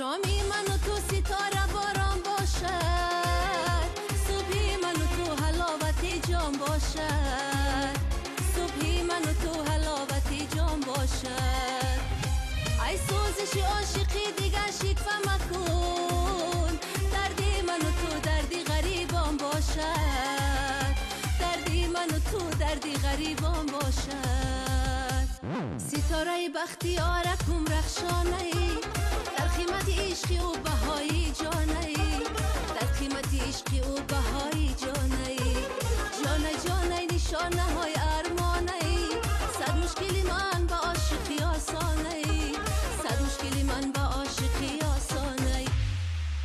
Шоми ману ту ситора борон бошад, субҳи ману ту ҳаловати ҷон бошад, субҳи ману ту ҳаловати ҷон бошад. Ай сӯзиши ошиқӣ дигар шиква макун, дарди ману ту дарди ғарибон бошад, дарди ману ту дарди ғарибон бошад. Ситораи бахтиёракум рахшонаи, дар қимати ишқи ӯ баҳои ҷонаи, дар қимати ишқи ӯ баҳои ҷонаи. Ҷона ҷонаи нишонаҳои армонаи, сад мушкили ман ба ошиқӣ осонаи, сад мушкили ман ба ошиқӣ осонаи.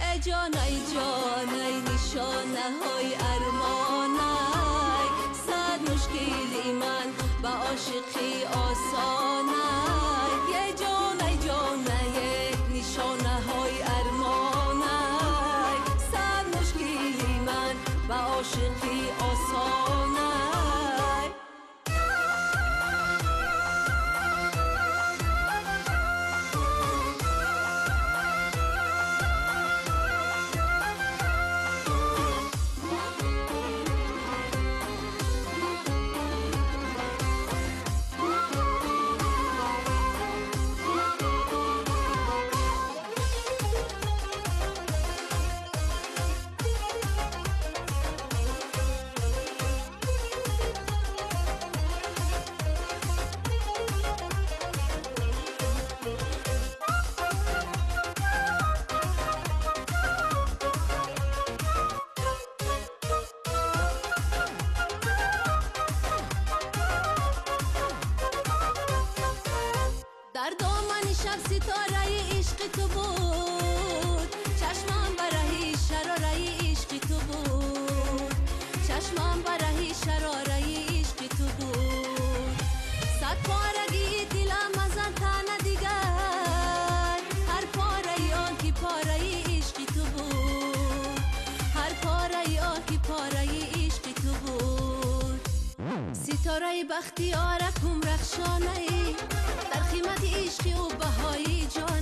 Э ҷонаи ҷонаи нишонаҳои армонаи, сад мушкили ман ба ошиқӣ осонаи. Е ҷонаи ҷонаи нишонаҳои армонаи, сад мушкили ман ба ошиқӣ осонаи. Дар домани шаб ситораи ишқи ту буд, чашмам ба раҳи шарораи ишқи ту буд, чашмам ба раҳи шарораи ишқи ту буд. Сад порагии дилам аз он тана дигар, ҳар пораи он ки пораи ишқи ту буд, ҳар пораи он ки пораи ишқи ту буд. Ситораи бахтиёракум рахшонаи, дар қимати ишқи ӯ баҳои ҷонаи.